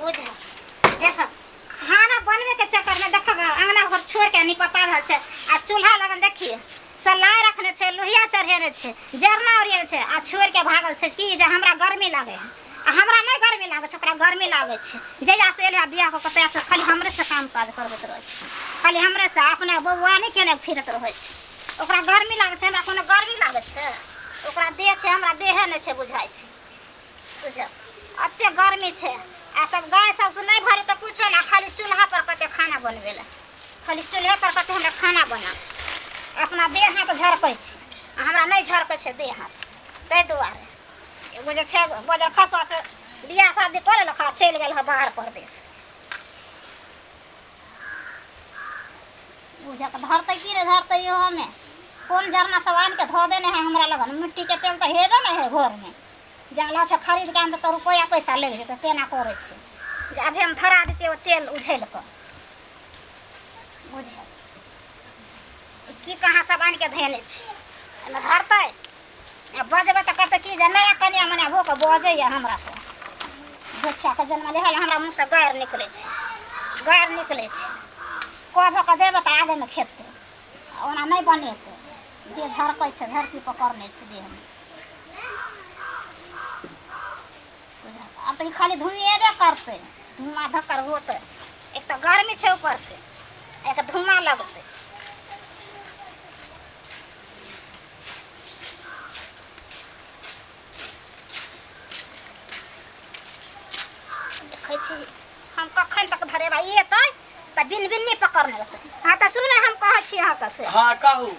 बुझ देख, खाना बनबे के चक्कर में देख अंगना घर छोड़ के निपता भेल छै आ चूल्हा लगन देखिए सलाइ रखने छै, लोहिया चढ़ेने छै, जरना ओरियने छै आ छोड़ के भागल छै कि जे हमरा गर्मी लागे है। आ हमरा नहि गर्मी लागै छै, ओकरा गर्मी लागै छै। जहिया से एलै बियाह कऽ के तहिया से खाली हमरे से काम काज करबैत रहै छै, खाली हमरे से अपने बौआ नहि केने फिरैत रहै छै। ओकरा गर्मी लागै छै, हमरा कोनो गर्मी लागै छै? ओकरा देह छै, हमरा देहे नहि छै बुझाइ छै। बुझल एते गर्मी छै आ तब गाय सबसँ नहि भरे तऽ कुछो ने, खाली चूल्हा पर कते खाना बनबै लए, खाली चूल्हे पर कते हमरा खाना बना। अपना देह हाथ झरकै छै आ हमरा नहि झरकै छै देह हाथ, ताहि दुआरे एगो जे छै बजर खसुआ से बियाह शादी कऽ लेलक आ चलि गेल हँ बाहर परदेश। बुझक धरतै की नहि धरतै इहोमे कोन झरना सब आनि के धऽ देने है हमरा लगन। मिट्टी के तेल तऽ हेबे नहि है घरमे, जाला छै खरीद के आनतै तऽ रुपैआ पैसा लागि जेतै। तेना करै छै जे अभी हम धरा देतियै ओ तेल उझलि कऽ। बुझ की कहाँ सब आनि के धेने छै, एहिमे धरतै आ बजबै तऽ कहतै की जे नया कनिया मनिया भऽ कऽ बजैए हमरा पर। बच्चाके जन्म लेहल हमरा मुँहसँ गारि निकलै छै, गारि निकलै छै। कऽ धऽ कऽ देबै तऽ आगेमे खेतै, ओना नहि बनेतै। देह झरकै छै, झरकी पकड़ने छै देहमे। आब तऽ ई खाली धुएबे करतै, धुआँ धक्कर होतै। एक तऽ गर्मी छै, ऊपरसँ एक धुआँ लगतै। देखै छी हम कखन तक धरेबै, ई एतै तऽ बिन बिन्नी पकड़ने रहतै। हँ तऽ सुन, हम कहै छी अहाँके से। हँ कहू।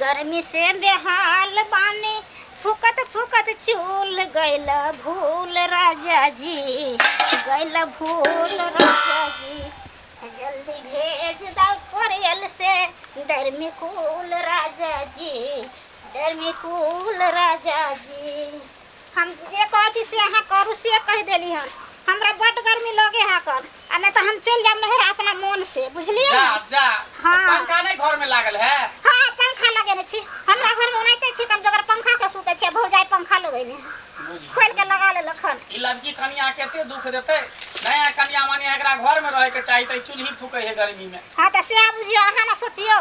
गर्मी से बेहाल बानी, फुकत फुकत चूल गैल भूल राजा जी, गैल भूल राजा जी, जल्दी भेज दो कोरियल से डरमी कूल राजा जी, डरमी कूल राजा जी। हम जे कहै छी से अहाँ करू, से कहि देली हन। हमरा बड्ड गर्मी लगे है कल, आ नहीं तऽ हम चलि जायब नहर अपना मोन से, बुझलियै जा ने? जा। हाँ। पंखा नहीं घर में लागल है? हाँ पंखा लगेने छी हमरा घर में, ओनाहिते छी कम जगर पंखा के सुते छी। भौजाई पंखा लगेने है, खोलि के लगा लेलक हन। ई लड़की कनिया कते दुख देतै। नया कनिया माने एकरा घर में रहे के चाही, त चूल्ही फूकै है गर्मी में। हाँ तऽ से बुझियौ, अहाँ ने सोचियौ,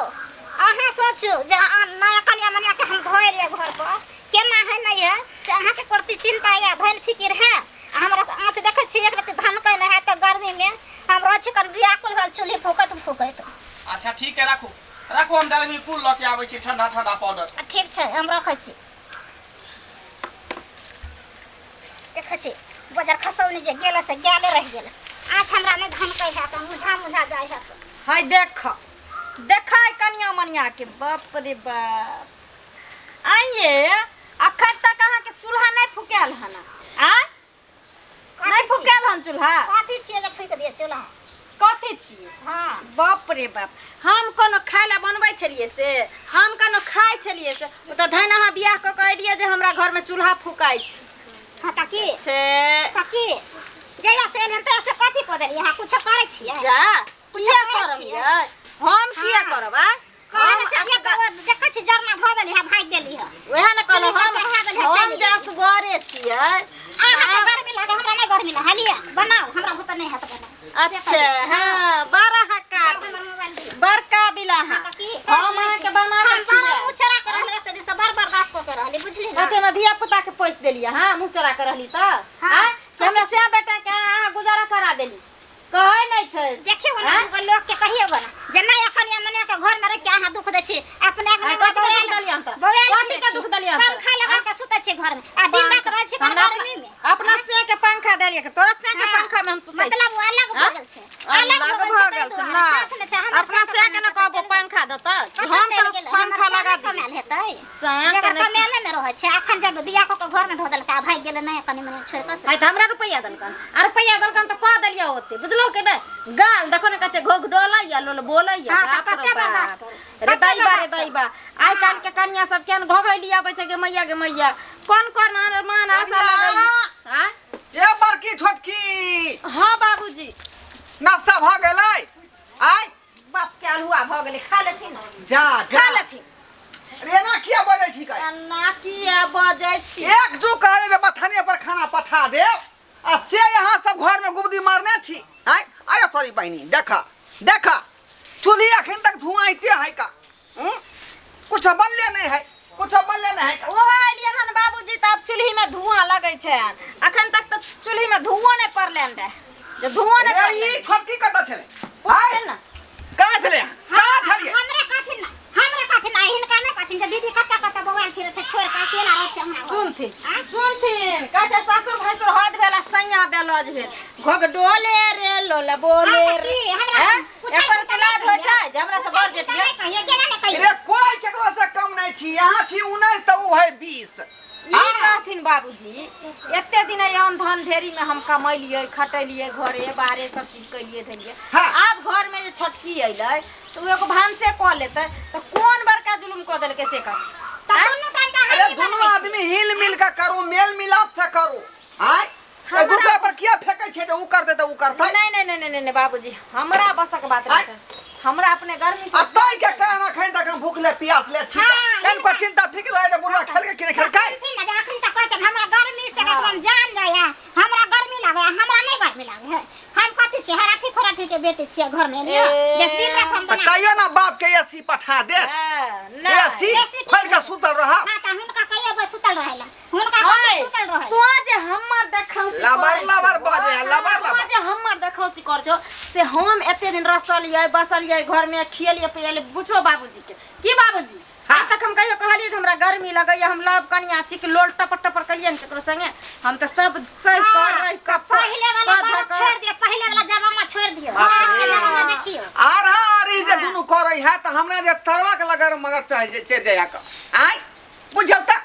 अहाँ सोचू जे अहाँ नया कनिया मनिया के हम धोए घर पर केना है नहीं है, से अहाँके प्रति चिंता या धन फिकिर है। आ हमरा तऽ आँच देखै छी एक रत्ती धनकै नहि है, तऽ गर्मीमे हम रहै छी कन व्याकुल भेल चूल्ही फूकैत फूकैत। अच्छा ठीक है, राखू राखू, हम गर्मी कुल लऽ के आबै छी, ठंडा ठंडा पाउडर। आ ठीक छै, हम रखै छी। देखै छी बजार खसौनी जे गेल से गेले रहि गेल। आँच हमरा नहि धनकै है तऽ मुझा मुझा जाइ है। हाय देख देख कनिया मनिया के, बाप रे बाप। आइए अखन तक अहाँके चूल्हा नहि फुकायल हन? आँय नहि फुकायल हन चूल्हा? कथी छियै जे फूकि दियै चूल्हा? कथी छियै? हाँ। बाप रे बाप, हम कोनो खाय लए बनबै छलियै से, हम कोनो खाइ छलियै से, ओ तऽ धनि अहाँ बियाह कऽ कऽ एलियै जे हमरा घरमे चूल्हा फुकाइ छै। हाँ तऽ की छै? तऽ की जहिया से एलियै तहिया से कथी कऽ देलियै अहाँ? कुछो करै छियै? जा कुछो किया करै करब छियै? यै? हम किया हाँ। करब? आँय कहै हम ने छै, देखै छी जरना धऽ देली है, भागि गेली है। वएह ने कहलहुँ, चुल्ही पर हम चढ़ा देली है, हम चलि जे गेली। असगरे छियै। अहाँके गर्मी लागे, हमरा नहि गर्मी लागे। लिअ बनाउ, हमरा भूत नहि हैत बनाउ। अच्छा हाँ, बड़ा हक्का हमर मोबाइल दिअ। बड़का बिला अहाँ। तऽ की? हम अहाँके बना हम कऽ बड़ा खियाएब। मुँह चोरा के रहली एते दिन से, बड़ बर्दाश्त कऽ के रहली, बुझली ने? कते धिया पुता के पोसि देलियै हाँ, मुँह चोरा के रहली तऽ हाँ। आँय कि हमरा श्याम बेटा के अहाँ गुजारा करा देली, कहै नहि छै। देखियौ ने आँय? गूगल लोक के कहियौ ने जे नहि एखन या मने के घर में रह के अहाँ दुख दै छी अपने आँय, अपने कथी के दुख देलियै हम तोरा? बौरायल कथी के फिरै छी। दुख देलियै हम तोरा? पंखा लगा के सुतै छी घर में आ दिन रात रहै छी हमरा गर्मी में। अपना से के पंखा देलियै के तोरा से के हाँ। पंखा में हम सुतै छी। मतलब वो अलग भऽ हाँ? गेल छै, अलग अलग भऽ भऽ गेल गेल छै, छै ताहि ना। दुआरे साथ में छै हमर। अपना से के न कहबो पंखा देतऽ कतऽ हम चलि तऽ गेल? पंखा हमर लगा साले दी कमायल हेतै साया के बेगर नहि कमायले में रहै छै। अखन जब बियाह कऽ के घर में धऽ देलकै आ भागि गेलै नहि कनि मनि छोड़ि कऽ से। है तऽ हमरा रुपैआ देलकन आ रुपैआ देलकन तऽ कऽ देलियै ओते, बुझलहो के नहि? गाल देखो ने कते घोघ डोलैया, लोल बोलैया। हाँ, तऽ बाप रे कते बर्दाश्त बाप करू? रे कते दैबा रे बर्दाश्त करू? दैबा, आइ काल्हि के कनिया सब केहन घोघैली अबै छै। गे मैया गे मैया, कोन कोन मान आशा लगैली आँय? ए बड़की छोटकी। हाँ बाबूजी। नाश्ता भऽ गेलै? आय बाप के अल्हुआ भऽ गेलै, खा लेथिन। जा जा खा लेथिन। अरे एना किया बजै छी? एना किया बजै छी? एक दू कहले जे बथाने पर खाना पथा पठा देब आ से यहाँ सब घर में गुबदी मारने छी आय। अरे तोरी बहिनी देखा देखा चूल्ही अखन तक धुआं आइते है का, हम्म? कुछ बनले नहीं है, कुछ बनले नहीं है का। ओहो एलियन हन बाबूजी, तऽ आब चूल्ही में धुआं लगै छै। अखन तक तऽ चूल्ही में धुआं नहि पड़लनि रहे, जे धुआं नहि रे, पड़लै। ई छोटकी कतऽ छलै? आय ने कहाँ छलै अहाँ? कहाँ छलियै? हमरा कथी ना, हमरा कथी ना, हिनका नहि कथी जे दीदी कत्ता कत्ता बौआल फिरै छै, छोड़ के अकेला रहै छै अंगना घर। सुनथिन सुनथिन, कहै छै सासुर भैंसुर हद भेल आ सैया बेलज भेल, घोघ डोले रे लोल बोले हाँ, तऽ रे। की, हमरा हैं? पूछै एकर तऽ तऽ लाज नहि होइ छै जे हमरा से पूछै बड़ तऽ जेठ नहि यऽ। कहियै, केना नहि कहियै? रे कोई केकरो से कम नहीं छी, यहाँ छी 19 तऽ उ है 20। ई कहथिन बाबूजी, एते दिन एहि अन्न धन ढेरी में हम कमैलियै खटैलियै, घरे बाहरे सब चीज कैलियै धैलियै। हाँ। आब घर में जे छोटकी अयलै तऽ ओ एगो भानसे कऽ लेतै तऽ कोन बड़का जुलुम कऽ देलकै से कहथिन। तऽ दुनू टाइम तऽ अरे अहाँ दुनू आदमी हिल मिल के करू, मेल मिलाप से करू। आय एक दूसरा पर किया फेंकै छै जे उ करतै तऽ उ करतै? नहीं नहीं नहीं नहीं नहीं बाबूजी, हमरा बसक बात आय। नहीं छै, हमरा अपने गर्मी आ से तै के कारण अखन तक हम भूखले प्यासले छी। हाँ, एनको चिंता फिक्र है जे बुढ़वा खेलकै कि नहि खेलकै। सुनथिन ने जे अखन तक कहै छनि, हमरा गर्मी से एकदम जान जाइए, हमरा गर्मी लागै है, हमरा नहि गर्मी लागै है। हम कथी छियै, हराठी खोराठी के बेटी छियै, घर में एलियै जे दिन रात हम तऽ बना कहियो ना बाप के एसी पठा दे, हाँ, नहीं। एसी एसी खोल के सुतल रह। हाँ, तऽ हुनका कहियो बस सुतल रहै ला, हुनका कहियो हाय, सुतल रहै। तो जे हमर देखौसी लबर करै लबर छौ, बाजै है, लबर तो लबर। जे हमर देखौसी करै छौ से हम एते दिन रसलियै बसलियै घर में, खियलियै पियलियै, पूछो बाबूजी के की बाबूजी हाँ। आइ तक हम कहियो कहलियै जे हमरा गर्मी लगैया, हम लव कनिया छी कि लोल टपर टपर कलियै ने केकरो संगे? हम तऽ सब सही कर रही कप पहिले वाला कऽ धऽ बात कऽ। छोड़ दियौ, पहिले वाला जमाना छोड़ दियौ, बाप आब के रे। जमाना देखियौ। आरहा आरी जे दुनू करै है तऽ हमरा जे तरवा के लगर मगर चढ़ चढ़ि जाइ है क। आय बुझल तऽ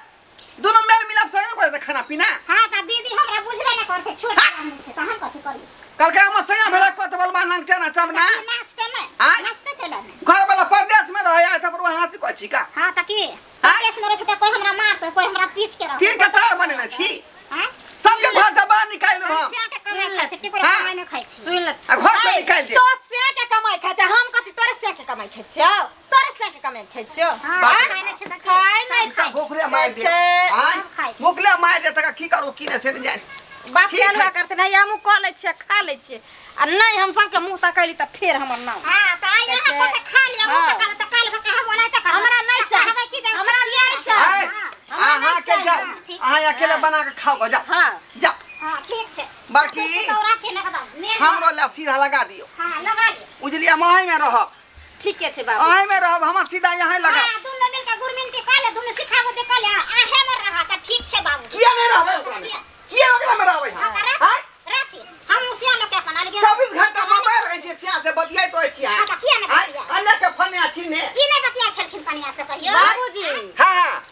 दुनू मेल मिलाप से ने करै खाना पीना। हाँ, तऽ दीदी हमरा बुझबे नहि करै छै, छोड़ के छै तऽ हम कथी करियै? कहलकै हमर सैया भेलै कोतबलबा नंगटे नचब ना। नाचते नहि, आँय? नाचते केला नहि। घर वाला परदेश में रहे आय तकर हाथ कहै छी का? हाँ, तऽ की परदेश में रहै छै तऽ कोइ हमरा मारतै, कोइ हमरा पीच के रहतै। तीर के तार बनेने छी, आँय? सबके घर से बाहर निकालि देब हम हम। से के कमाइ खाइ छी, केकरो हाँ। कमाइ नहि खाइ छी। सुनि ले, आ घर से निकालि दे। तो से के कमाइ खाइ छै, हम कथी तोरे से के कमाइ खाइ छियौ? तोरे से के कमाइ खाइ छियौ? हाँ, बाप रे। खाइ नहि छै तऽ की? खाइ नहि सब छै। भूखले मारि दे। छै। आय सब खाइ छै। भूखले मारि दे तका की करू की नहि से नहि जानि। बाप ठीक के अलुआ है। करते नहीं, हमहूँ कऽ लै छियै खा लै छियै, आ नहि हम सबके मुँह तकैली तऽ फेर हमर नाम। हाँ, तऽ आइ अहाँ छै। कऽ के खा लिअ, हाँ। मुँह तका तऽ काल्हि भऽ के हम ओनाहिते करब। हमरा नहि तऽ चाही। कहबै की जे हमरा छोटकी नहि है। चाही। आय हाँ, हमरा नहि अहाँ के चाही। जाउ, ठीक। अहाँ अकेले बना के खाओ गो, जाओ हाँ। जाओ। हाँ, ठीक छै। बाकी सासु पुतहु राखी ने एकदम, मेल हमरो ला सीधा लगा दियौ। हाँ, लगा लिअ। बुझलियै, हम अहीं में रहब। ठीके छै बाबू। अहीं में रहब, हमर सीधा यहाँ लगा। हाँ, दुनू मिल के गुरमिनती कऽ ले, दुनू सिखाबो दे कऽ ले, अहें में रहऽ तऽ ठीक छै बाबू। किया नहीं रहबै ओकरा में? किया ओकरा में रहबै हम? हाँ, तऽ राखी, आँय? राखी। हम उसिया लोक के अपन अलगे। 24 घंटा मोबाइल रहै छै, सिया से बतियाइत रहै छी अहाँ। हाँ, तऽ किया नहि आँय? बतियाइ? अन्य के फने छी ने। की नहि बतियाइ छलखिन कनिया से कहियो? बाबूजी। हाँ हाँ।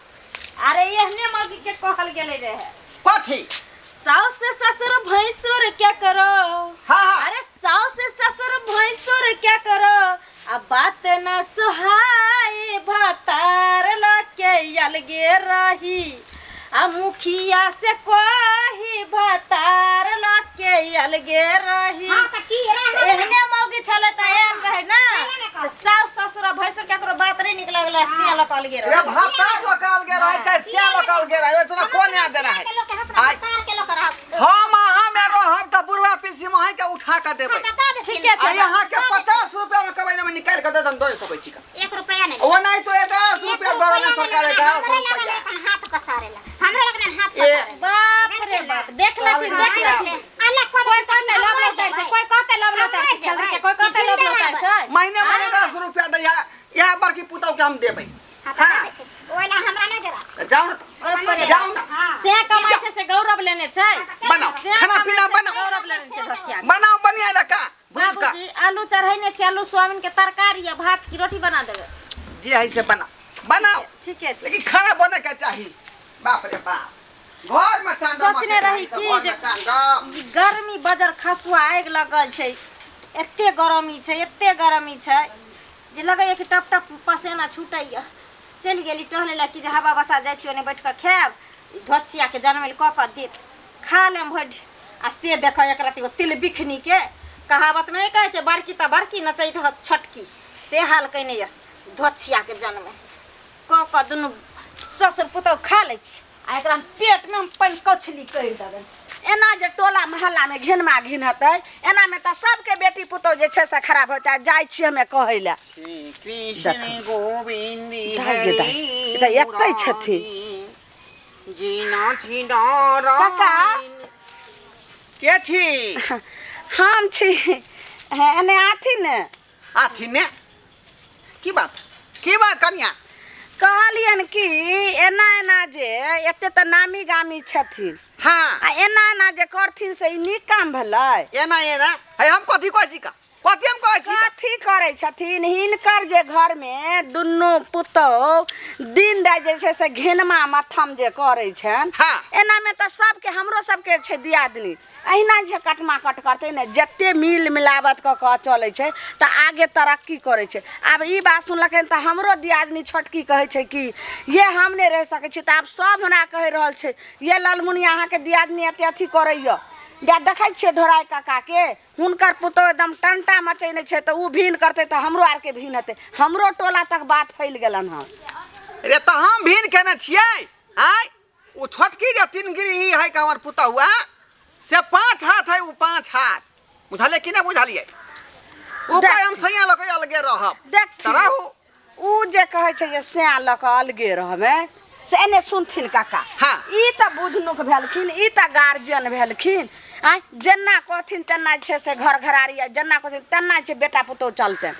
अरे एहने मौगी के कहल गेलै रहे। कथी? साउस ससुर भैंसुर क्या करो? हाँ हाँ। अरे साउस ससुर भैंसुर क्या करो, आ बात न सुहाई भतार लके अलगे रही, आ मुखिया से कही भतार लके अलगे रही। हाँ, तऽ की रहै? एहने मौगी छलै तऽ एहन रहै ना, ने तऽ साउस ससुर आ भैंसुर केकरो बात नहि नीक लगलै, से लऽ कऽ अलगे रे रहै। भाता लोकल गे रहै चाहे सिया लोकल गे रहै, ओइसना कोन याद देना है? के लोक के अपना आँय? भतार के लोक रहब। हम अहाँ में रहब तऽ बुढ़वा पीसी में अहीं के उठा के देबै। हाँ, तऽ दऽ देथिन। ठीके छै। आ यहाँ के 50 रुपया में कबैना में निकालि के दे दम, दऽ सकै छी का? 1 रुपया नहि। ओ नहीं तो 11 रुपया दऽ रहल सरकार, 11 हमरे लगन रुपया। एखन हाथ पसारे ला, हमरे लगन हाथ ए। पसारे ला। बाप रे बाप, देख लेथिन देख लेथिन। अलग कऽ कोई देथिन कहते तऽ लव हम लौटाइ छै, मरि कोई कहते लव लौटाइ हम छै, मरि के कोई कहते लव जेबै। लौटाइ छै। महीने महीने 10 रुपया दैया, इएह बड़की पुतहु के हम देबै। हाँ, तऽ हाँ। दऽ देथिन। ओहि ला हमरा नहि देबाक। जाउ ने तऽ, बाप रे। जाउ ने। हाँ। से कमाइ छै से गौरव लेने छै। बनाउ से खाना कमाइ पीना छै से बनाउ, गौरव लेने छै धचिया के। बनाउ बढ़िया लका भुजि कऽ। बाबूजी आलू चढ़ेने छै, आलू सोयाबीन के तरकारी आ भात की रोटी बना देबै। जे है से बनाउ बनाउ, ठीके छै। लेकिन खाना बने के चाही। बाप रे बाप, घर में तांडव सोचने रही मचेने की घर जे में तांडव। ई गर्मी बजर खसुआ आगि लगल छै, एते गरमी छै, एते गरमी छै जे लगैया कि टप टप पसेना छूटैया। चलि गेली टहलै लए कि जे हवा बसा जाइ छी ओने बैठ कऽ खायब, ई धोचिया के जनमैल कऽ कऽ देत खा लेम भरि। आ से देखऽ एक रति एगो तिल बिखनी के कहावत में नहि कहै छै बड़की तऽ बड़की नचैत हत छोटकी, से हाल कयने यऽ धोचिया के जनमे कऽ कऽ दुनू ससुर पुतहु खा लै छी आ एकरा पेट में हम पानि कछली करि देबै। एना जे टोला मोहल्लामे घिनमा घिन हेतै एनामे तऽ सबके बेटी पुतोह जे छै से खराब हेतै। जाइ छियै हमे कहै लए। श्री कृष्ण गोविंद दाइ गे दाइ, ई तऽ एतै छथिन। काका। के छी? हम छी एने आथिन ने। आथिन ने? की बात, की बात कनिया? कहलियनि कि एना एना जे एते तऽ नामी गामी छथिन। हाँ। आ एना एना जे करथिन से ई नीक काम भेलै? एना एना है हम कथी कहै छी का? कथी हम कहै छी का? कथी करै छथिन हिनकर जे घरमे दुनू पुतोह दिन राति जे छै से घेनमा मथम जे करै छनि। हाँ। एनामे तऽ सबके हमरो सबके छै दियादनी अहिना जे कटमा कट करतै ने, जते मिल मिलावत कऽ कऽ चलै छै तऽ आगे तरक्की करै छै। आब ई बात सुनलखिन तऽ हमरो दियादनी छोटकी कहै छै कि ये हम नहि रहि सकै छी। तऽ आब सब हमरा कहि रहल छै ये ललमुनिया अहाँके दियादनी एते अथी करैए। या देखै छियै ढोराइ काकाके हुनकर पुतोह एकदम टंटा मचेने छै तऽ ओ भिन करतै तऽ हमरो आरके भिन हेतै। हमरो टोला तक बात फैल गेलन हँ। रे तऽ हम भिन केने छियै? आँय, ओ छोटकी जे तीन गिरी है का हमर पुतहुआ से 5 हाथ है, ओ 5 हाथ बुझलियै कि नहि बुझलियै? ओ कहे हम सैया लऽ के अलगे रहब। देखथिन। रहू। उ जे कहै छै जे सैया लऽ कऽ अलगे रहबै से एने सुनथिन काका। हाँ। ई तऽ बुझनुक भेलखिन, ई तऽ गार्जियन भेलखिन। आँय, जेना कहथिन तेना छै से घर घरारी, आ जेना कहथिन तेना छै बेटा पुतोह चलतनि।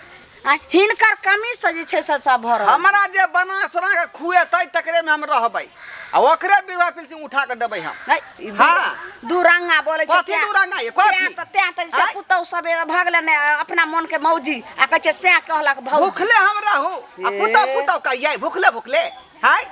आँय, हिनकर कमीसँ जे छै से सब भऽ रहल। हमरा जे बना सोना के खुएतै तकरे में हम रहबै आ ओकरे विवाह पिलसिंग उठा के देबै हम। नहीं, ई हाँ। दू रंगा बोलै छै। कथी दू रंगा ये? कथी? तें तऽ से आँय? पुतोह सब भऽ गेलै ने अपना मन के मौजी आ कहै छै सएह कहलक भौजी। भूखले हम रहू आ पुतोह पुतोह कहियै भूखले भूखले हाय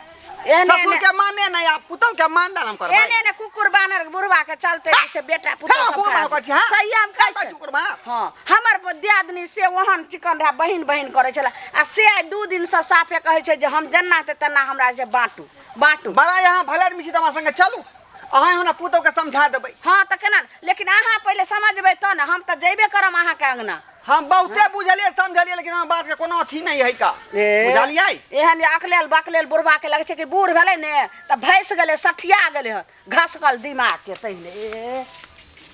एहने ससुर एहने के माने नहीं आ पुतोह के मानदान हम करबै। एहने एहने कुकुर बानर बुढ़वा के चलते जे छै बेटा पुतोह हेलो, सब कुकुर खराब बानर कहै छै, हाँ? सही हम कहै कहै छै। कुकुर बानर? हाँ, हमर दियादनी से ओहन चिकन रहए बहिन बहिन करै छलै आ से आइ 2 दिनसँ साफे कहै छै जे हम जेना ते तेना हमरा जे बाँटू बाँटू। बड़ा यहाँ भले आदमी छी तऽ हमरा संगे चलू, अहाँ हमरा पुतोह के समझा देबै। हाँ तऽ केना, लेकिन अहाँ पहिले समझबै तऽ ने, हम तऽ जेबे करब अहाँके अङ्गना। हम बहुते बुझलियै समझलियै लेकिन हमरा बात के कोनो अथी नहीं है का। ए, बुझलियै? एहन जे अकलेल बकलेल बुढ़वा के लगै छै कि बूढ़ भेलै ने तऽ भैंस गेलै सठिया गेलै हन घसकल दिमाग के तहिले। ए।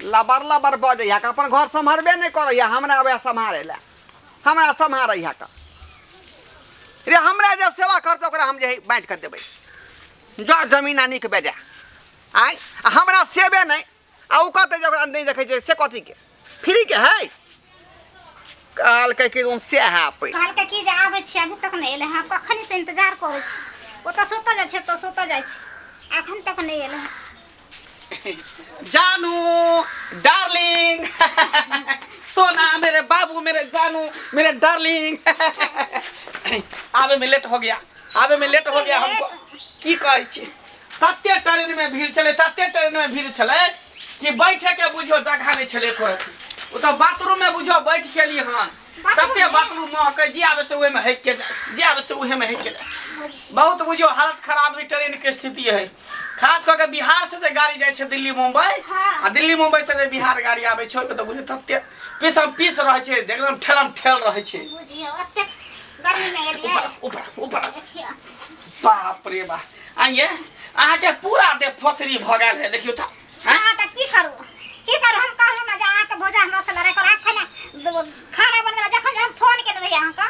लबर लबर बजै है का, अपन घर सम्हारबे नहीं करै है, हमरा आबै सम्हारै लए, हमरा सम्हारै है का। रे हमरा जे सेवा करतै ओकरा हम जे है बाँटि कऽ देबै, जर जमीन आ नीक बेजा। आँय, आ हमरा सेवे नहि आ ओ कहतै जे ओकरा नहि देखै छै से कथी के फ्री के है? कहलकै कि ओ से है पै। कहलकै कि जे आबै छी अभी तक नहि एलै हँ, कखन से इंतजार करै छी, ओतऽ सुतऽ जाइ छै ओतऽ सुतऽ जाइ छै, अखन तक नहि एलै हँ। जानू डार्लिंग सोना मेरे बाबू मेरे जानू मेरे डार्लिंग आवे में लेट हो गया, आवे में लेट हो गया हमको। की कहै छी तते ट्रेन में भीड़ छलै, तते ट्रेन में भीड़ छलै कि बैठे के बुझियो जगह नहीं छलै एको रत्ती। ओ तऽ बाथरूम में बुझियो बैठ गेली हन, तते बाथरूम महकै जे आवे से ओहिमे हकि के जाय, जे आवे से ओहे में हकि के जाय। बहुत बुझियो हालत खराब है ट्रेन के स्थिति है। खास कऽ के बिहार से जे गाड़ी जाइ छै दिल्ली मुंबई, हाँ। आ दिल्ली मुंबई से जे बिहार गाड़ी आबै छै ओहिमे तऽ बुझियो तते पीसम पीस रहै छै, एकदम ठेलम ठेल रहै छै। बुझियो ओतेक गर्मी में एलियै। ऊपर ऊपर ऊपर। देखियौ। बाप रे बाप, आइये अहाँके पूरा देह फोसरी भऽ गेल है, देखियौ तऽ। आँय? हाँ, तऽ की करू की करू, हम कहलहुँ ने जे अहाँके भौजा हमरा से लड़ाइ करू। अखन खाना बनबै लए जखन जे हम फोन केने रहियै अहाँके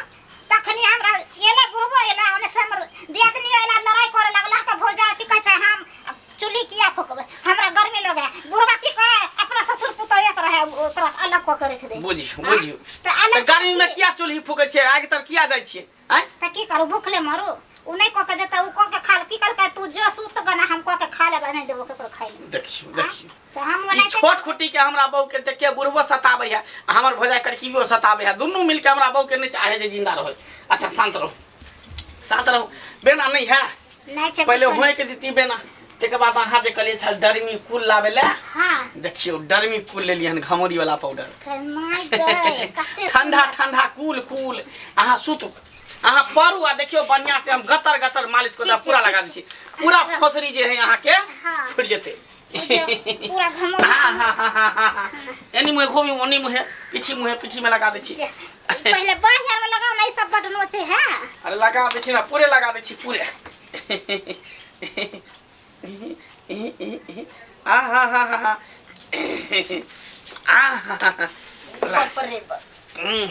तखनी हमरा एलै बुढ़बो एलै, ओने से हमर दियादनी एलै, लड़ाइ करे लगल। अहाँके भौजा की कहै छै हम चुल्ही किया फुकबै, हमरा गर्मी लगे। बुढ़बा की कहै अपना ससुर पुतोह एक रहै ओकरा अलग कऽ के राखि दे। बुझियौ, आँय? बुझियौ। तऽ अलग तऽ गर्मी में किया चुल्ही फुकै छियै, आगि तर किया जाइ छियै? आँय? तऽ की करू भूखले मरू, उ नहि कऽ के देतै उ कऽ के खा ले। की कहलकै तू जो सुत गना हम कऽ के खा लेबै, नहि देबो ककरो खाइ लए। देखियौ, देखियौ। तऽ हम ई ओनाहिते छोट खुट्टी के हमरा बहू के देख के बुढ़बो सताबै है आ हमर भौजाई करकीबो सताबै है, दुनू मिलके हमरा बहू के नहि चाहे जे जिंदा रहै। अच्छा शांत रहू, शांत रहू। बेना नहीं है? नहीं छै, पहिले कुछो होय नहीं। के दीती बेना, तकर बाद अहाँ जे कहलियै छल डरमी कुल लाबै लए। हाँ। देखियौ डरमी कुल लेलियै हन, घमौरी वाला पाउडर। My गए, कते ठंडा सुन्दर। ठंडा कूल कूल अहाँ सुतू, अहाँ परू आ देखियौ बढ़िया से हम गतर गतर मालिश कऽ ठीक छै, पूरा ठीक लगा दै छै। छी, पूरा फोसरी जे है अहाँके हाँ। फुटि जेतै। बुझियौ, पूरा घमौरी हाँ, हाँ, हाँ, हाँ, हाँ, हाँ। एनी मुँहे घूमी ओनी मुँहे पीछी मुँहे पीछी में लगा दै छी। जे, पहिले बाहिर में लगाओ ना, ई सब बड नोचे है। अरे लगा दै छी ना, पूरे लगा दै छी पूरे। आ हा हा हा हा आ हा हा। बाप रे बाप।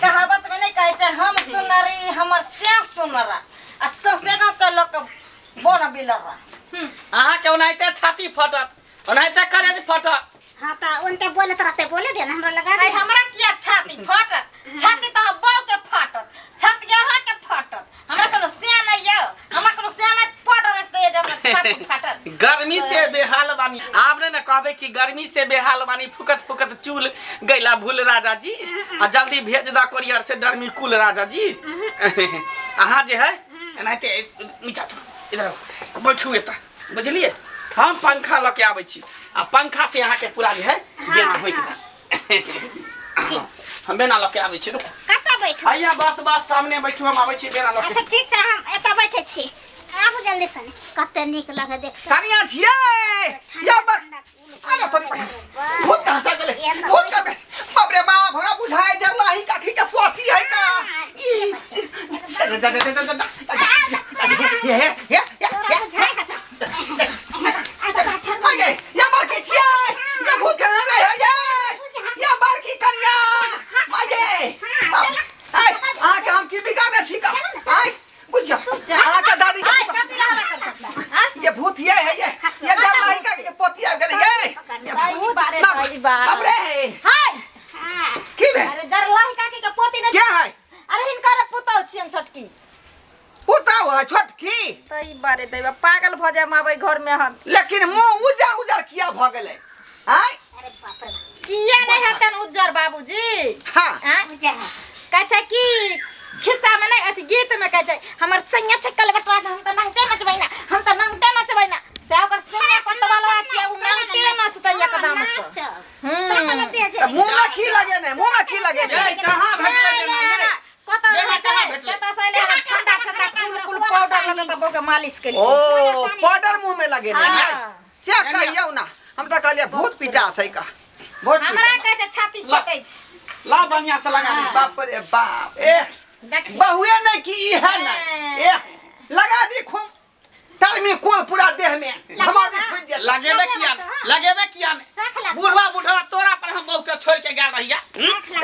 कहावत में नहीं कहै छै हम सुनरी हमर से सुनरा आ ससे गाँव के लोक बन बिलरा। अहाँके ओनाहिते छाती फटत, ओनाहिते करेज फटत। हाँ तो उनके बोलत रहते, बोले दे ना हमरा लगा अरे दे। हमरा किया छाती फटत? छाती तऽ अहाँ बौ के फटत, छाती अहाँ के फटत। हमरा कोनो से नहीं यौ, हमरा कोनो से नहीं फटल रहे जे हमरा छाती फटत। गर्मी से बेहाल बानी, आप ने कहबे कि गर्मी से बेहाल बानी, फुकत फुकत चूल गैला भूल राजा जी, आ जल्दी भेज दा कोरियर से डरमी कुल राजा जी। अहाँ जे है एनाहिते नीचा उतरू, इधर आउ, बैठू एतऽ, बुझलिए? हम पंखा लऽ के आबै छी आ पंखा से अहाँके पूरा जे है बेना होइक देब। हम बेना लऽ के आबै छी, रुकू। कतऽ बैठू? हैया बस बस सामने बैठू, हम आबै छी बेना लऽ के। अच्छा ठीक छै, हम एतऽ बैठे छी, आबू जल्दी से। कते नीक लगे देख के। कनिया छियै या बर अरे तोरी भूत कहाँ से गेलै? भूत कहाँ गेलै? बाप रे बाप, हमरा बुझाय जरला ही काठी के पोथी है का। ई जा जा जा जा जा जा हे हे हे हे। तोरा बुझाय हत। अच्छा आगे या बड़की छियै, या भूत कहाँ गए है ये? या बड़की कनिया आगे। आय अहाँ के हम की बिगाड़ने छी का? आय बुझियो अहाँ के दादी के आय कथी ला हल्ला कर सकता? हाँ? ये भूत ये है, ये जरला ही का के पोथी आ गेलै ये। ये सही बात है, सही बात। बाप रे। हाय। हाँ। की भेल? अरे जरला ही काकी के पोती नहीं। के है? अरे हिनकर पुतहु छियन छोटकी। पुतहु है छोटकी? तई बारे दैबा पागल भ जाय आबै घर में हम। लेकिन मुंह उजर उजर किया भ गेलै? आय अरे बाप रे। किया नहीं हेतन उज्जर बाबूजी? हाँ। आँय? उज्जर है। कहै छै कि खिस्सा में नहीं, अथी गीत में कहै छै हमर सैया छै कलबटवा, हम तऽ नंगटे नचबै ना, हम तऽ नंगटे नचबै ना। से ओकर सैया कोतवालवा छियै, उ नंगटे नचतै एकदम से। तऽ मुंह में की लगे ने? मुंह में की लगे ने? ए, कहाँ भेटलै नहीं, बेना नहीं, ये? नहीं, कतऽ बेना रहै कहाँ छै? भेटलै? कतऽ से अयलै? ठंडा ठंडा कुल कुल पाउडर लगा तऽ बौके मालिश केलियै। ओ पाउडर मुंह में लगे ने? हाँ। से कहियौ ना, हम तऽ कहलियै भूत पिचास है का। भूत हमरा पिचास। कहै छै छाती फटै छै। ला बढ़िया से लगा दै छी। बाप रे बाप, ए देखियौ। बहुए नहीं की ई है ना। ए लगा दी खूब टर्मी कुल पूरा देह में घमा दी फूट गेल। लगेबे किया ने? लगेबे किया ने? साख लग। बुढ़वा बुढ़वा तोरा पर हम बहू के छोड़ के गेल रहिया।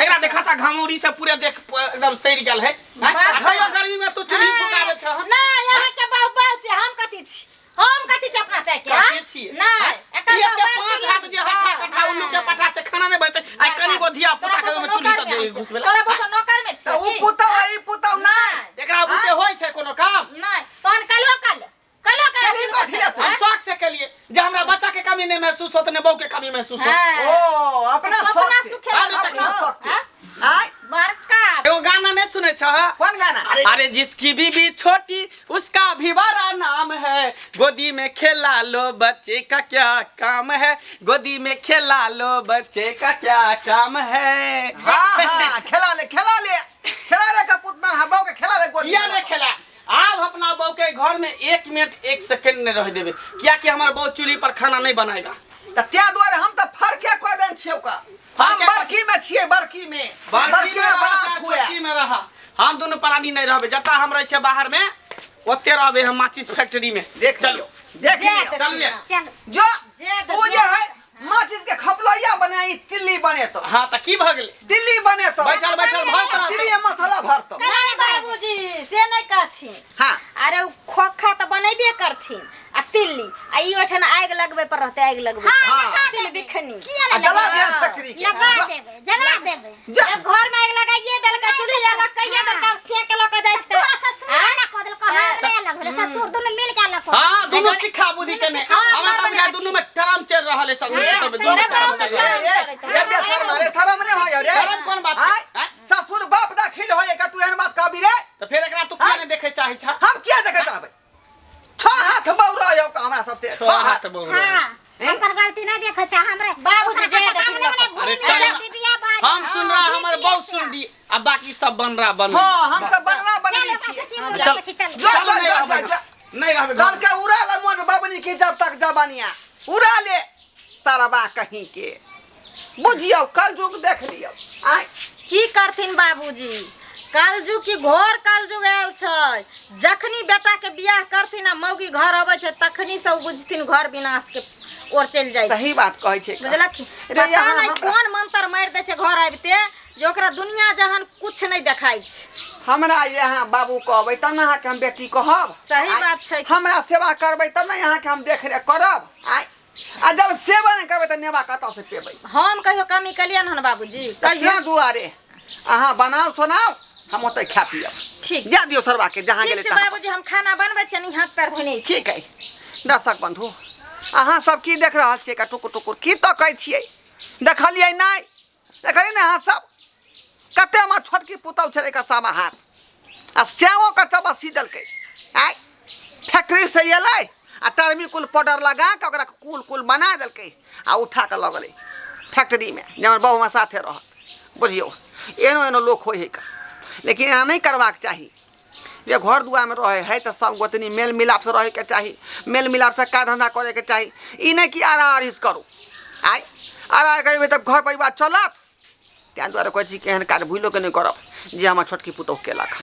एकरा देखा था घमौरी से पूरे देख एकदम सड़ गेल है। हैं? आ तैयो गर्मी में तू चूल्ही फुकाबै छह। नहीं, यहाँ के बहु बहु छै, हम कथी छी? हम कथी छी अपना से के? कथी छी? नहीं, एकर ई एते बहु 5 बड़ हाथ जे हट्ठा कट्ठा उल्लू के पट्ठा से खाना नहीं बनतै। आइ कनी गो धिया पुता के ओहिमे चूल्ही तऽ जे घुसबेला। तोरा बहु नौकर में तऽ छी उ पुतहु आ ई पुतहु नहि। एकरा बुते होइ छै कोनो काम? नहीं, तहन कलो कल कलो कल कली कथी ले तू? हम शौक से केलिए जे हमरा बच्चा के कमी नहीं महसूस होत, ने बहू के कमी महसूस होत। ओ अपना सपना शौक से, सुखे हाँ, अपना शौक से। हाँ? आय बड़का एगो गाना नहीं सुने छह? कौन गाना? अरे जिसकी बीबी छोटी उसका भी बड़ा नाम है, गोदी में खेला लो बच्चे का क्या काम है, गोदी में खेला लो बच्चे का क्या काम है। हाँ हाँ, खेला ले, खेला ले, खेला ले का पुतना, हाँ बहू के खेला ले गोदी किया में। नहीं खेला? आब अपना बहू के घर में 1 मिनट 1 सेकंड नहीं रह देबे, किया कि हमार बहू चूल्ही पर खाना नहीं बनाएगा। तऽ तें दुआरे हम तऽ फरके कऽ देने छियौ का। हम फरके बड़की में छियै, बड़की में। बड़की बड़की में में बना रहा, खुआ। छोटकी में रहा, हम दुनू प्राणी नहीं रहबे। जतऽ हम रहै छियै बाहर में ओते रहबे हम माचिस फैक्ट्री में। देख चलो लियौ, देख जे लियौ। चलिए। चलो। जो जे तू जे है माचिस के खपलैया बनाई तिल्ली बनेतो। हाँ तऽ की भऽ गेलै? तिल्ली बनेतो। बैठल बैठल भरत रहतौ। तिल्ली में मसाला भरतो। नहीं बाबूजी से नहीं कहथिन। हाँ। अरे उ खोखा तऽ बनेबे करथिन आ तिल्ली आ ई ओठन आगि लगबै पर रहतै, आगि लगबै। हाँ। तिल बिखनी। आ जला देल फैक्ट्री के। लगा देबै, जला देबै। जा। जब घर में आगि लगाइए देलकै, चूल्ही लगा कहिए देलकै, आब सेक लऽ कऽ जाइ छै। तोरा ससुर अलग कऽ देलकौ, हमरे अलग भेलै, ससुर दुनू मिल के अलग कऽ हाँ, दुनू सिखा बुद्धि के नहीं। हाँ, हमरा तऽ बुझाय दुनू में टराम चलि रहल है ससुर के तरफ, दुनू तोरे टराम बाप चलि रहल है। ए, ए, जब बे शर्म, अरे शर्म नहीं होय रे। शर्म कोन बात आय, आय? ससुर बाप दाखिल होय का तू एहन बात कहबी रे? तऽ फेर एकरा तू किया नहीं देखै चाहै छह? हम किया देखै चाहबै? 6 हाथ बौरा यौ का हमरा सबसे, 6 6 हाथ हाथ। बौरा। हाँ, ओकर गलती नहीं देखै छै हमरे। बाबूजी जे देखिन लोक। अरे चल ना। हम सुन रहा, हमर बहुत सुन रही, अब बाकी सब बन रहा बन। हाँ, हम तऽ बनना बनली छियै। चल। चल। जो, चल, जो, नहीं जो, रहबै। जो, जो। नहीं रहबै। कल के उड़ा ले मोन बाबनी के जब तक जबानिया उड़ा ले सरबा कहीं के। बुझियौ कल युग देख लियौ। आय की करथिन बाबूजी? कलजुग की घोर कलजुग आयल छै। जखनी बेटाके बियाह करथिन आ मौगी घर अबै छै तखनी से ओ बुझथिन घर विनाश के ओर चलि जाइ छै। सही बात कहै छै। बुझलखिन? रे पता यहाँ नहि हमरा कोन मंत्र मारि दै छै घर आबिते जे ओकरा दुनिया जहान कुछ नहि देखाइ छै। हमरा यहाँ बाबू कहबै तब ने अहाँके हम बेटी कहब। सही आँय, बात छै। हमरा सेवा करबै तब ने अहाँके हम देखरेख करब। आँय, आ जब सेवा नहि करबै तऽ नेवा कतऽ से पेबै? हम कहियो कमी केलियनि हन बाबूजी? तऽ कहियो तेँ दुआरे अहाँ बनाउ सोनाउ, हम ओतहि खा पियब। ठीक। जा दियौ सरबाके जहाँ ठीक गेलै छै तहाँ। बाबूजी, हम खाना बनबै छियै, नि हाथ पैर धोने। ठीक है। दर्शक बंधु, अहाँ सब की देख रहल छियै? टुकुर टुकुर की तकै छियै? देखलियै नहि? देखलियै ने अहाँ सब कते हमर छोटकी पुतहु छलै एकर सामा हाथ आ श्यामो के चबसी देलकै। आइ फैक्ट्री से एलै आ टर्मिकुल पाउडर लगा कऽ ओकरा कुल कुल बना देलकै आ उठा कऽ लऽ गेलै फैक्ट्रीमे जे हमर बहु हमरा साथे रहत। बुझियौ, एहनो एहनो लोक होइ हइ का, लेकिन एना नहि करबाक चाही। जे घर दुआरमे रहै हइ तऽ सब गोतनी मेल मिलापसँ रहैके चाही, मेल मिलापसँ काज धन्धा करैके चाही। ई नहि कि आरा आरिस करू। आइ आरा करबै तऽ घर परिवार चलत? ताहि दुआरे कहै छी कि एहन काज भूलोके नहि करब जे हमर छोटकी पुतहु केलक।